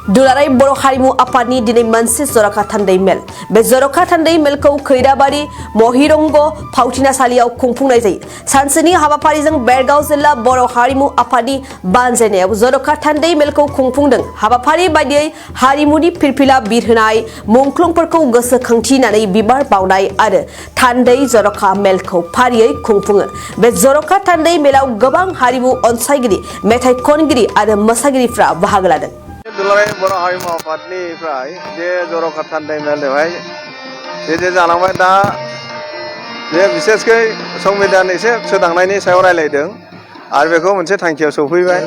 दुलाराय बर' हारिमु आफादनि दिनै मोनसे जर'खा थान्दै मेल बे जर'खा थान्दै मेलखौ खैराबारि महिरंग फावथिनासालियाव खुंफुंनाय जायो। सानसेनि हाबाफारिजों बेरगाव जिल्ला बर' हारिमु आफादनि बानजायनायाव जर'खा थान्दै मेलखौ खुंफुंदों। हाबाफारि बायदियै हारिमुनि फिरफिला बिरहोनाय, मुंख्लंफोरखौ गोसोखांथिनानै बिबार बावनाय आरो थान्दै जर'खा मेलखौ फारियै खुंफुङो। बे जर'खा थान्दै मेलाव गोबां हारिमु अनसायगिरि, मेथाइ खनगिरि आरो मोसागिरिफ्रा बाहागो लादों। दुलाराय बर' हारिमु आफादनिफ्राय बे जर'खा थान्दै मेल बेवहाय जे जालांबाय दा बे बिसेसकै संबिधान एसे सोदांनायनि सायाव रायलायदों आरो बेखौ मोनसे थांखियाव सफैबाय।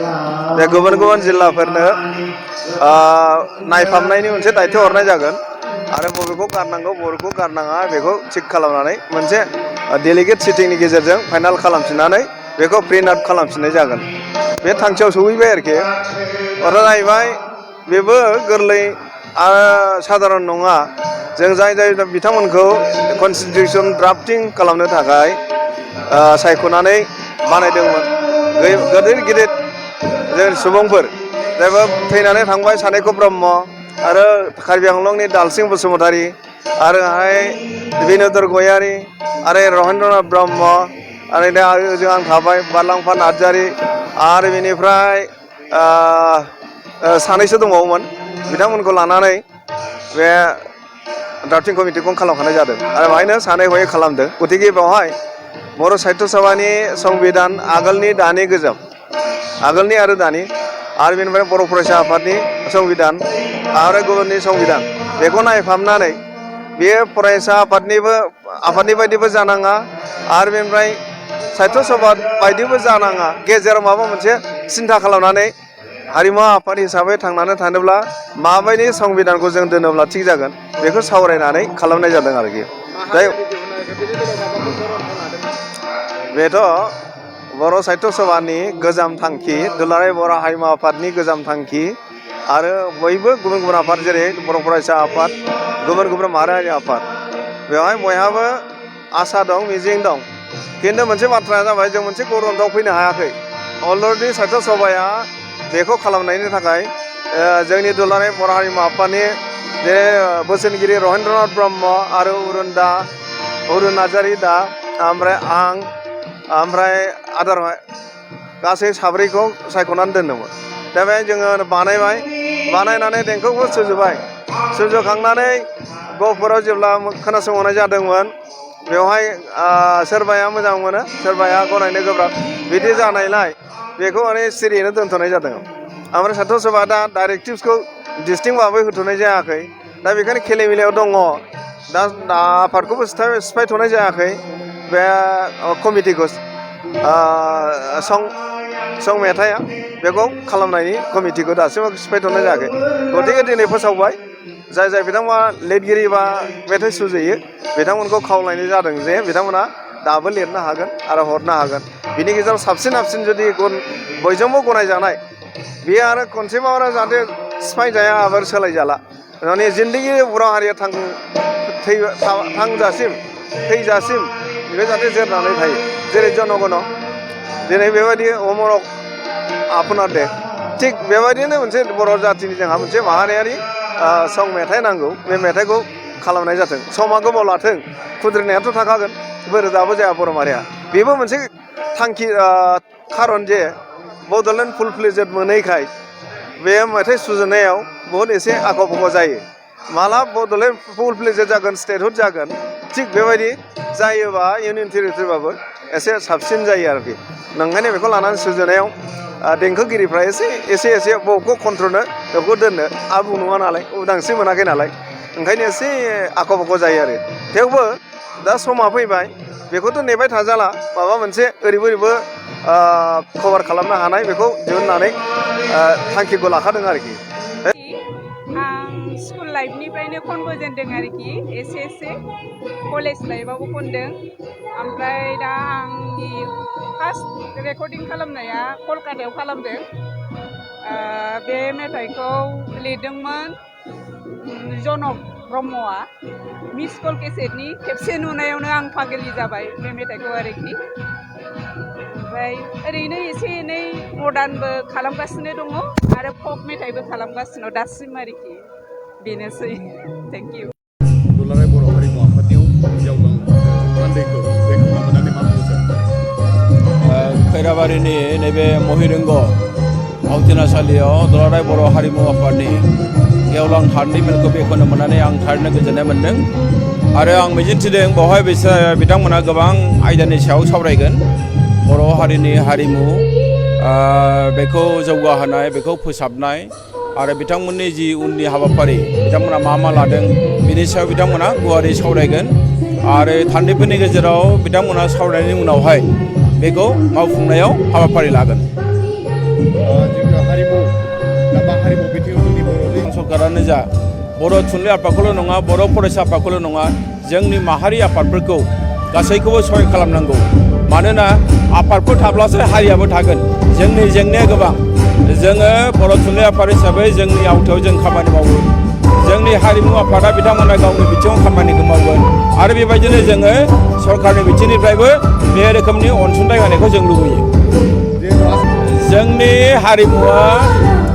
बे गुबुन गुबुन जिल्लाफोरनो नायफामनायनि मोनसे दायथ' हरनाय जागोन आरो बबेखौ गारनांगौ बबेखौ गारनाङा बेखौ थिग खालामनानै मोनसे डेलिगेट सिटिंनि गेजेरजों फाइनाल खालामफिननानै बेखौ प्रिन्ट आउट खालामफिननाय जागोन। बे थांखियाव सफैबाय आरोखि। अर्थात जाहैबाय बेबो गोरलै आरो साधारन नङा। जों जाय बिथांमोनखौ कनस्टिटिउसन ड्राफ्टिं खालामनो थाखाय सायख'नानै बानायदोंमोन गिदिर गिदिर जों सुबुंफोर जायबो थैनानै थांबाय सानैख' ब्रह्म आरो कार्बि आंलंनि दालसिं बसुमतारी आरोहाय बिन'दर गयारी आरो रहेन्द्रनाथ ब्रह्म आरो दा ओजों आं थाबाय बारलांफा नार्जारी आरो बेनिफ्राय सानैसो दंबावोमोन। बिथांमोनखौ लानानै बे ड्राफ्टिं कमिटिखौ खालामखानाय जादों आरो बेहायनो सानै हयै खालामदों। गतिके बेवहाय बर' साहित्य सभानि संबिधान आगोलनि दानि गोजाम आगोलनि आरो दानि आरो बेनिफ्राय बर' फरायसा आफादनि संबिधान आरो गुबुननि संबिधान बेखौ नायफामनानै बेयो फरायसा आफादनि बायदिबो जानाङा आरो बेनिफ्राय साहित्य सभा बायदिबो जानाङा। गेजेराव माबा मोनसे सिन्था खालामनानै हारिमु आफाद हिसाबै थांनानै थानोब्ला माबायदि संबिधानखौ जों दोनोब्ला थिग जागोन बेखौ सावरायनानै खालामनाय जादों आरोखि। बेथ' बर' साहित्य सभानि गोजाम थांखि, दुलाराय बर' हारिमु आफादनि गोजाम थांखि आरो बयबो गुबुन गुबुन आफाद जेरै बर' फरायसा आफाद, गुबुन गुबुन माहारियारि आफाद बेवहाय बयहाबो आसा दं, मिजिं दं। खिन्थु मोनसे बाथ्राया जाबाय जों मोनसे गरन्थआव फैनो हायाखै। अलरेडि साहित्य सभाया बेखौ खालामनायनि थाखाय जोंनि दुलाराय बर' हारिमु आफादनि जे बोसोनगिरि रहेन्द्रनाथ ब्रह्म आरो अरुन नार्जारी दा ओमफ्राय आं ओमफ्राय आदार गासै साब्रैखौ सायख'नानै दोनदोंमोन। दा बेहाय जोङो बानायनानै देंखोखौ सुजुखांनानै गहपुराव जेब्ला खोनासंहरनाय जादोंमोन बेवहाय सोरबाया मोजां मोनो सोरबाया गनायनो गोब्राब बिदि जानायलाय बेखौ माने सिरियैनो दोनथ'नाय जादों। ओमफ्राय साहित्य सभा दा डाइरेक्टिभ्सखौ डिस्टिंक्ट भाबै होथ'नाय जायाखै। दा बेखायनो खेलिमेलायाव दङ। दा आफादखौबो सिफायथ'नाय जायाखै। बे कमिटिखौ सं मेथाइआ बेखौ खालामनायनि कमिटिखौ दासिमबो सिफायथ'नाय जायाखै। गतिके दिनै फोसावबाय जाय बिथांमोना लिरगिरि बा मेथाइ सुजुयो बिथांमोनखौ खावलायनाय जादों जे बिथांमोना दाबो लिरनो हागोन आरो हरनो हागोन। बिनि गेजेराव साबसिन जुदि बयजोंबो गनायजानाय बेयो आरो खनसेबाव जाहाथे सिफायजाया आरो सोलायजाला। माने जिन्दगि बर' हारिया थैजासिम बे जाहाथे जोरनानै थायो। जेरै जनगण दिनै बेबायदि अमरक आपनार दे थिग बेबायदिनो मोनसे बर' जाथिनि जोंहा मोनसे माहारियारि सं मेथाइ नांगौ। बे मेथाइखौ खालामनाय जाथों। समा गोबाव लाथों खुद्रिनायाथ' थाखागोन बोरोदाबो जाया बर' माहारिया। बेबो मोनसे थांखि खारन जे बड'लेण्ड फुल फ्लेजेड मोनैखाय बे मेथाइ सुजुनायाव बहुद एसे आख' फाख' जायो। माला बड'लेण्ड फुल फ्लेजेड जागोन स्टेटहुड जागोन थिग बेबायदि जायोबा इउनियन टेरिटरिबाबो एसे साबसिन जायो आरोखि। नंखायनो बेखौ लानानै सुजुनायाव देंखोगिरिफ्रा एसे बबेखौ कन्ट्रलनो बबेखौ दोननो आबुं नङा नालाय उदांस्रि मोनाखै नालाय ओंखायनो एसे आख' फाख' जायो आरो। थेवबो दा समा फैबाय बेखौथ' नेबाय थाजाला माबा मोनसे ओरैबो कभार खालामनो हानाय बेखौ दिहुननानै थांखिखौ लाखादों आरोखि। आं स्कुल लाइफनिफ्रायनो खनबोजेनदों आरोखि एसे कलेज लाइफआवबो खनदों। ओमफ्राय दा आंनि फार्स्ट रेकर्डिं खालामनाया कलकातायाव खालामदों। बे मेथाइखौ लिरदोंमोन जनक ब्रह्मआ। मिस कल केसेटनि खेबसे नुनायावनो आं पागलि जाबाय बे मेथाइखौ आरोखि। ओमफ्राय ओरैनो एसे एनै मडार्नबो खालामगासिनो दङ आरो फक मेथाइबो खालामगासिनो दासिम आरोखि बेनोसै थेंक इउ दुलाराय बर' हारिमु आफादनियाव गेवलां थान्दैखौ बेखौ लानानै मा बुंगोन खैराबारिनि नैबे महिरंग फावथिनासालियाव दुलाराय बर' हारिमु आफादनि गेवलां हान्दै मेलखौ बेखेवनो मोननानै आं थारैनो गोजोननाय मोन्दों आरो आं मिजिंथिदों बेवहाय बिथांमोना गोबां आयदानि सायाव सावरायगोन बर' हारिनि हारिमु बेखौ जौगाहोनाय बेखौ फोसाबनाय आरो बिथांमोननि जि उननि हाबाफारि बिथांमोना मा लादों बिनि सायाव बिथांमोना गुवारै सावरायगोन आरो थान्दैफोरनि गेजेराव बिथांमोना सावरायनायनि उनावहाय बेखौ मावफुंनायाव हाबाफारि लागोन हारिमु दा मा हारिमु बिथिङाव जोंनि बर'नि सरकारानो जा बर' थुनलाइ आफादखौल' नङा बर' फरायसा आफादखौल' नङा जोंनि माहारि आफादफोरखौ गासैखौबो सहाय खालामनांगौ मानोना आफादफोर थाब्लासो हारियाबो थागोन जोंनि जेंनाया गोबां जोङो बर' थुनलाइ आफाद हिसाबै जोंनि आवथायाव जों खामानि मावो जोंनि हारिमु आफादा बिथांमोना गावनि बिथिङाव खामानिखौ मावगोन आरो बेबायदिनो जोङो सरकारनि बिथिंनिफ्रायबो बे रोखोमनि अनसुंथाइ होनायखौ जों लुबैयो जोंनि हारिमुवा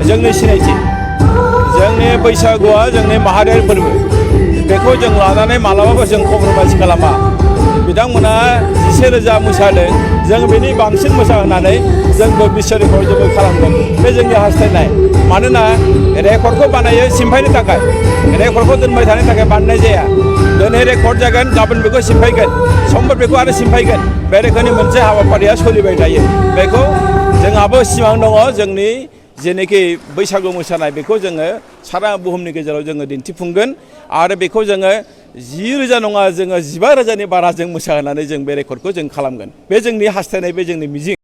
जोंनि सिनायथि जोंनि बैसागुआ जोंनि माहारियारि फोरबो बेखौ जों लानानै मालाबाबो जों कमप्रमाइज खालामा बिथांमोना 10,000 मोसादों जों बेनि बांसिन मोसाहोनानै जोंबो बिश्व रेकर्ड जोंबो खालामगोन बे जोंनि हास्थायनाय मानोना रेकर्डखौ बानायो सिमफायनो थाखाय रेकर्डखौ दोनबाय थानो थाखाय बानायनाय जाया दिनै रेकर्ड जागोन गाबोन बेखौ सिमफायगोन समफोर बेखौ आरो सिमफायगोन बे रोखोमनि मोनसे हाबाफारिया सोलिबाय थायो बेखौ जोंहाबो सिमां दङ जोंनि जेनोखि बैसागु मोसानाय बेखौ जोङो सारा बुहुमनि गेजेराव जोङो दिन्थिफुंगोन आरो बेखौ जोङो 10,000 नङा जोङो 15,000नि बारा जों मोसाहोनानै जों बे रेकर्डखौ जों खालामगोन बे जोंनि हास्थायनाय बे जोंनि मिजिं